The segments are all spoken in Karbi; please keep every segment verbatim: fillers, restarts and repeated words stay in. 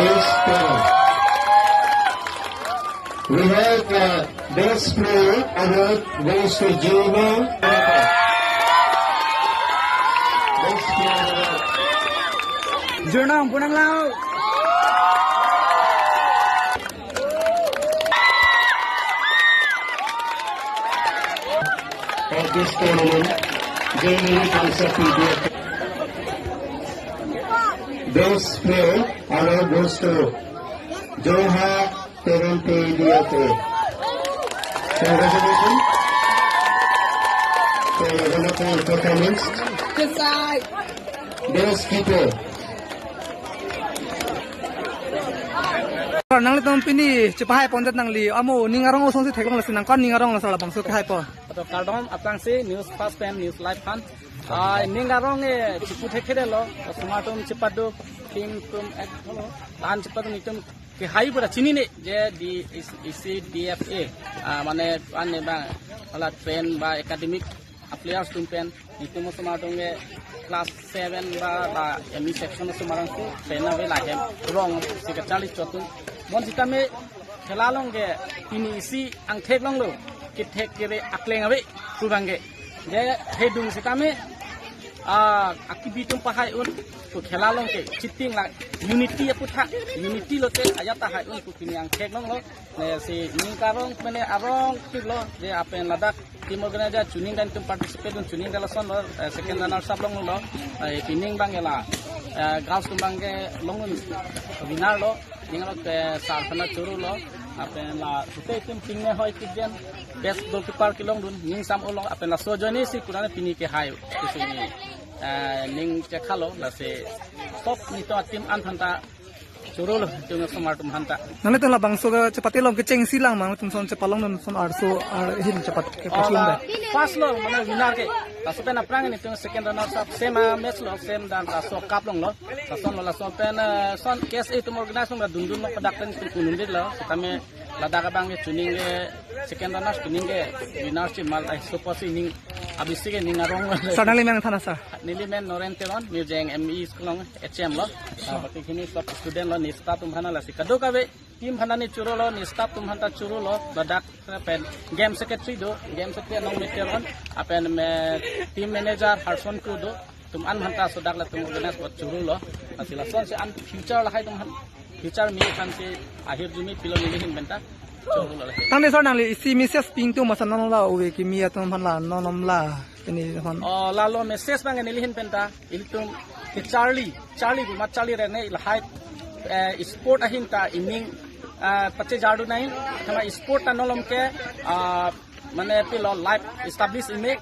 Best player. We have, uh, best player award goes to Juma. Best player award. Jurnong punang lao. Of this tournament, generally concept will be a best player award goes to Joha Terente D F A. Congratulations for your wonderful performance. Best keeper. Nanglitum pini chepahai pondet nangli amo ning arong osong si theklong lasi nangkon ning arong lasi labangso kehai po. Ato kardom aphrangsi News First pen News Live aphan. Ah, ning arong e chipu thekthelo, osomar atum chepado, team atum ek, tan chepado, netum kehai pura chinine je di is-, isi D F A, ah, mane ane bang, ala train ba academic players atum pen, netum osomar atum ke class seven ba, ba M E section osomar atum train ave lahem rong si kacharli chot atum. Bon sitame khela along ke pini isi angthek longlo, kethek kere akleng ave pu abang ke. Je hedung sitame, ah, akibi atum pahai un, ko khela along ke cheating la unity aputhak, unity lote ajat ta hai un pu pini angthek longlo. Ne si ning arong mane arong tik lo, je apen ladak team organizer chuning dan atum participate un chuning dan lason lo, eh, second runner up longlo, eh, pining abang ke la, eh, girls atum abang ke long un winner lo. Ning arong ke sar khana choro lo, apen la sute itum ping me hoi kik den, best goalkeeper kelong dun, ning sam olo, apen laso ajoine si kurane pini kehai, isi, eh, ning chekhalo, lasi top netum ateam an aphanta choro lo, itum osomar atum aphanta. Nanglitum labangso ke chepate long kechengsi lang ma, tum son chepalong dun son arso arhin chepat ke Oh, paslong la dai. First lo, mane winner ke. Laso pen aphrang netum second runner up, same, ah, match lo, same dan laso cup longlo. Lason lo, laso pen, eh, son K S A atum organize lo, dundun lo, padak pen kun kunun dit lo. Sitame ladak abang ke chuning ke second runner, chuning ke winner si mal, eh, suppose si ning abisi ke ning arong. Sir, nangli men than-a, sir? Neli men Noren Teron, Mirjeng M E school along H M lo. Ah, baki khini sob student lo, ne staff atum aphanta lasi kadokave team aphanta ne choro lo, ne staff atum aphanta choro lo, ladak pen game secretary do, game secretary Nongmit Teron, apen me team manager Harson Kro do, itum an aphanta sodak latum organize bot choro lo. Lasi lason si an future lahai atum aphan, future me aphan si ahirjume pilo neli ahin penta choro lo. Tangte sir, nangli isi message pin tu masa non la ove kimi atum aphan la non la ini hon. Oh, lalo message abang neli ahin penta, ilitum kecharli, charli pu ma charli rene lahai, eh, sport ahin ta ining, eh, pache jardu nai, karena sport ta nolom ke, ah, mane pilo life establish ime,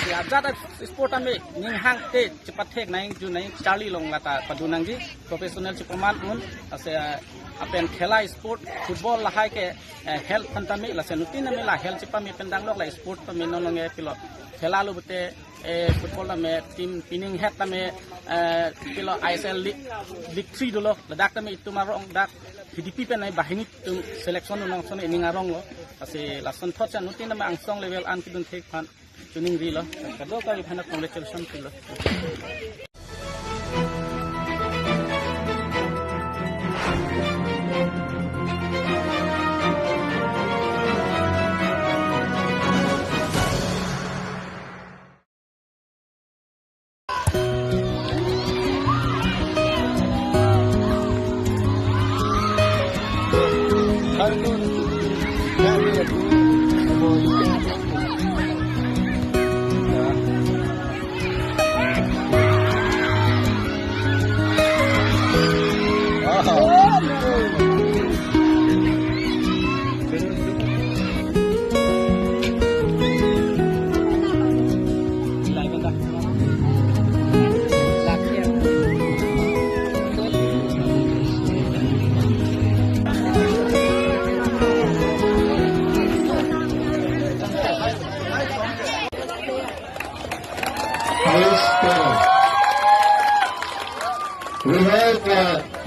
ya jada sport ame ning hang te chepathek nai ju nai charli along lata padu nangji professional chepaman un, ase, eh, apen khela sport football lahai ke, eh, health aphanta me, lasi nuttin ame la health chepame pen danglok la sport pame non along ke pilo khela lo pute, eh, football tame team pining het tame, eh, pilo I S L League, League three dolo, ladak tame itum arong dak P D P pen nai banghini atum selection un nangson ining arong lo. Lasi lason thot sa nuttin tame angsong level an kedun thek aphan chuning ri lo. Kadokave aphanta congratulation pilo.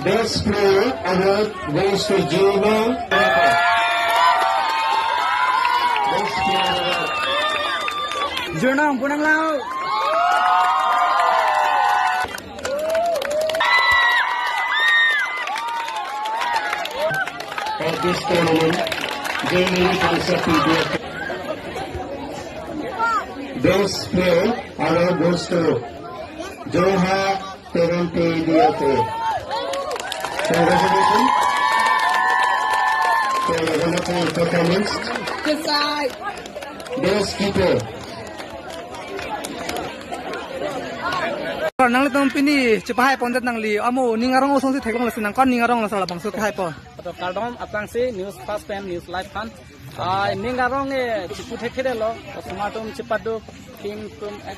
Best player award goes to Jurnong. Best player award. Jurnong, punang lao. Of this tournament, Jurnong Council P D F. Best player award goes to Joha Terente D F A. Congratulations for your wonderful performance. Best keeper. Sir, nanglitum pini chepahai pondet nangli, amo ning arong osonsi theklong lasi nangkon ning arong la sir labangso kehai pon. Ato kardom aphrangsi News First pen News Live aphan. Ah, ning arong e chipu thekthedetlo, osomar atum chepado, team atum, eh,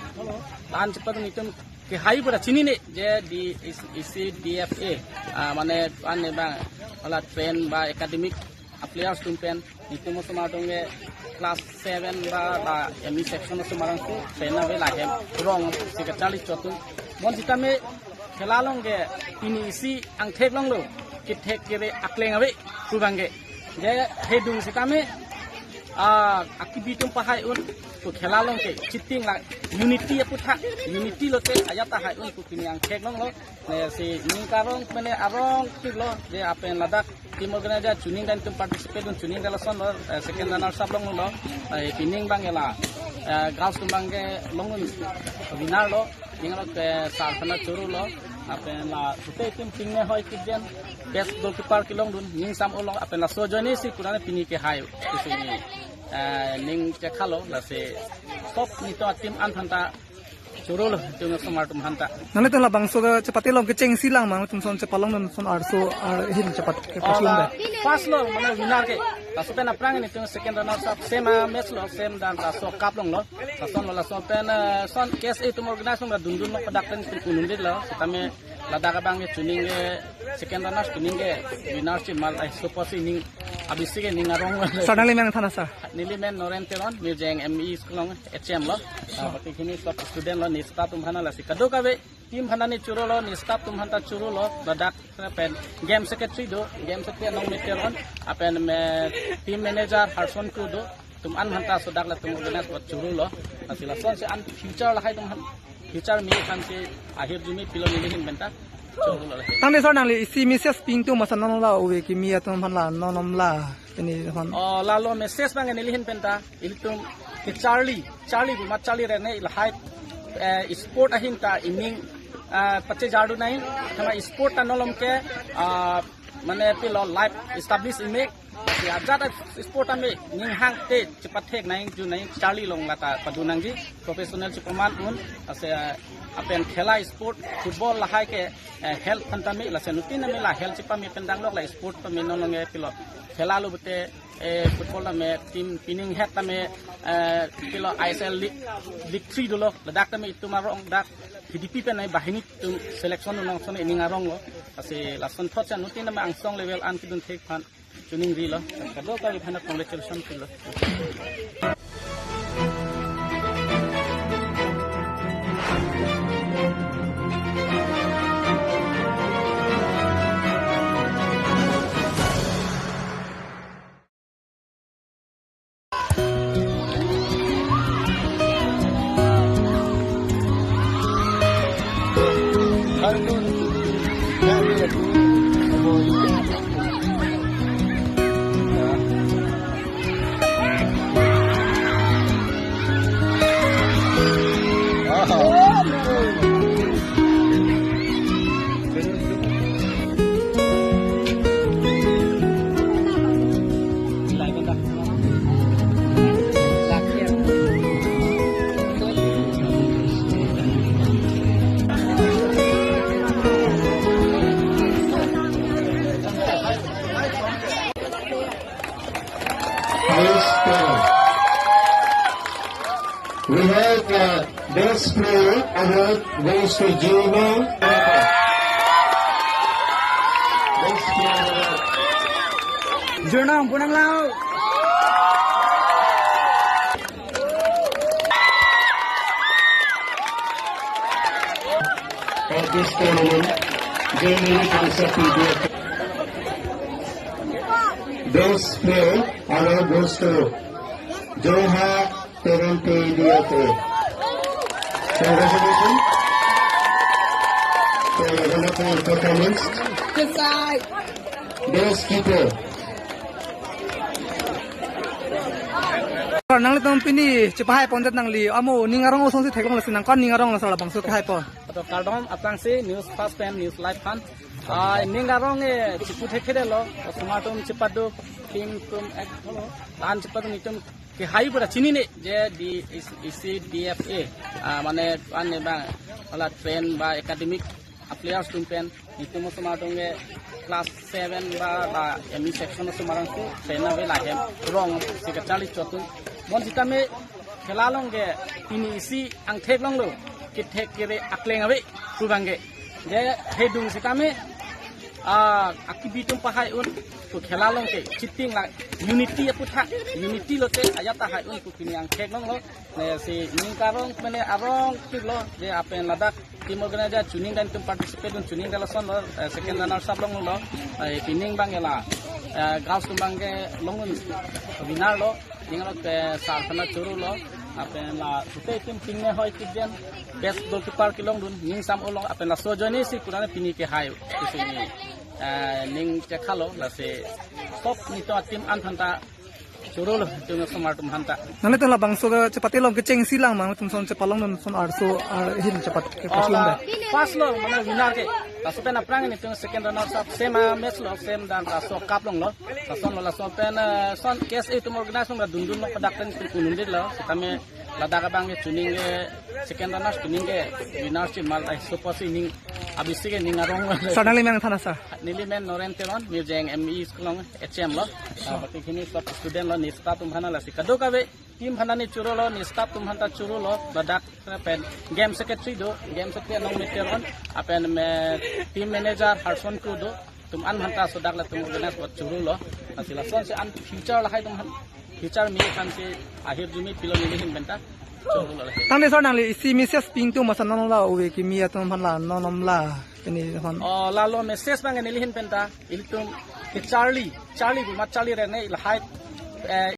tan chepado itum kehai pura chinine, je di is, isi D F A, ah, mane, ane bang, hala train ba academic a players atum pen, itum osomar atum ke class seven ba, ba M E section osomar atum pen ave lahem, rong si kacharli chot atum. Bon sitame khela along ke pini isi angthek longlo, kethek kere akleng ave, pu abang ke. Je hedung sitame, ah, akibi atum pahai un, pu khela along ke, cheating la, unity aputhak, unity lote ajat tahai un, pu pini angthek longlo. Ne si ning arong mane arong tiklo, je apen ladak team organizer chuning dan atum participate un chuning dan lasonlo, eh, second runner up longlo, eh, pining abang ke la, eh, girls atum abang ke long un winner lo, ning lo ke sar khana choro lo, apen la sute team ping ne hoi kik den, best goalkeeper kelong dun, ning sam olo, apen laso ajoine si kurane pini kehai, isi ni, eh, ning chekhalo, lasi top nito team an aphanta choro lo, itum osomar atum aphanta. Nanglitum labangso ke chepate long kechengsi lang ma, itum son chepalong non son arso arhin chepat ke Oh, paslong la, be. First lo, mane winner ke. Laso pen aphrang itum second runner up, same, ah, match lo, same dan laso cup longlo. Lason lo, laso pen, eh, son K S A atum organize lo, dundun lo, padak pen itum unundit lo. Sitame ladak abang ke chuning ke second runner chuning ke winner si mal, eh, suppose si ning abisi ke ning arong. Sir, nangli men thana sir. Neli men Noren Teron, Mirjeng M E school along H M lo. Ah, pati kini top student lo, ne staff atum aphanta lasi kadokave team aphanta ne choro lo, ne staff atum aphanta choro lo, ladak pen game secretary do, game secretary Nongme Teron, apen me team manager Harson Kro do, itum an aphanta sodak latum organize bot choro lo, lasi lasonsi an future lahai atum aphan, future kimi aphansi ahirjume pilo neli ahin penta. Tangte sir nangli isi message pin tu masa non la ove kimi atum aphan la non non la ini aphan. Oh, lalo message abang neli ahin penta ilitum kacharli, charli bu ma charli rene lahai, eh, sport ahin ta ining, eh, pache jardu nai, karena sport ta nolom ke, ah, mane pilo life establish ime, si ajat sport ame ning hang te chepathek nai ju nai charli along lata padu nangji professional chepaman un ase, eh, apen khela sport football lahai ke, eh, health aphanta me lasi nutin ame la health chepame pen danglok la sport pame non along ke pilo khela lo pute, eh, football tame team pining het tame, eh, pilo I S L League, League three dolo ladak tame itum arong dak K D P pen nai banghini atum selection unang son ining arong lo lasi lason thot sa nutin ame angsong level an kedun thek aphan chuning ri lo, kadokave aphanta congratulation pilo. Best player. We have, uh, best player award goes to Jurnong. Best player award. Jurnong, punang lao. Of this tournament, J N V P D F A. Best player, honor goes to Joha Teron P D F A. Congratulations for a wonderful performance. Best keeper. Sir, nanglitum pini chepahai pondet nangli amo ning arong osong si theklong lasi nangkon ning arong lo sir labangso kehai pon. Ato kardom aphrangsi news first pen news live aphan. Ah, ning arong e chipu thekthedetlo, osomar atum chipadu, team atum ek, tan chipadu nelitum kehai pura chinine je di is-, isi D F A, ah, mane ane bang ala train ba academic players atum pen nelitum osomar atum ke class seven ba la M E section osomar atum train ave lahem rong si kacharli chot atum. Bon sitame khela along ke pini isi angthek longlo, kethek kere akleng ave pu abang ke. Je hedung sitame, ah, akibi atum pahai un pu khela along ke cheating la unity aputhak, unity lote ajat ta hai un pu pini angthek longlo. Ne si ning arong mane arong tiklo je apen ladak team organizer chuning dan atum participate un chuning dan lason lo, eh, second runner up longlo, eh, pining abang ke la, eh, girls atum abang ke long un winner lo. Ning arong ke sar khana choro lo, apen la sute team ping ne hoi tik den best goalkeeper kelong dun ning sam olo, apen laso ajoine si purana pini kehai isi ni, eh, ning chekhalo lasi top nelitum ateam an aphanta choro lo, nelitum osomar atum aphanta. Nanglitum labangso ke chepate long kecheng si lang ma, nelitum son chepalong dun son arso ar hin chepat ke Oh, pas long la dai. First lo, mane winner ke. Laso pen aphrang nelitum second runner up same, ah, match lo, same dan laso cup longlo. Lason lo laso pen, eh, son K S A atum organize lo dundun lo, padak pen kunundit lo. Sitame ladak abang ke chuning ke second runner chuning ke winner si mal ai support si ning abisi ke ning arong. Sir, nangli men than asar? Neli men Noren Teron, Mirjeng M E school along H M lo. Ah, baki khini sop student lo, ne staff atum aphanta lasi kadokave team aphanta ne choro lo, ne staff atum aphanta choro lo, ladak pen game secretary do, game secretary Nongmit Teron, apen me team manager Harson Kro do, atum an aphanta sodak latum organize bot choro lo. Lasi lason si an future lahai atum aphan, future me aphan si ahirjume pilo neli ahin penta choro lo lasi. Tangte sir nangli isi message ping tu masa non la ove kimi atum aphan la non non la ini aphan. Oh, lalo message abang neli ahin penta, ilitum kacharli, charli bu ma charli rene lahai, eh,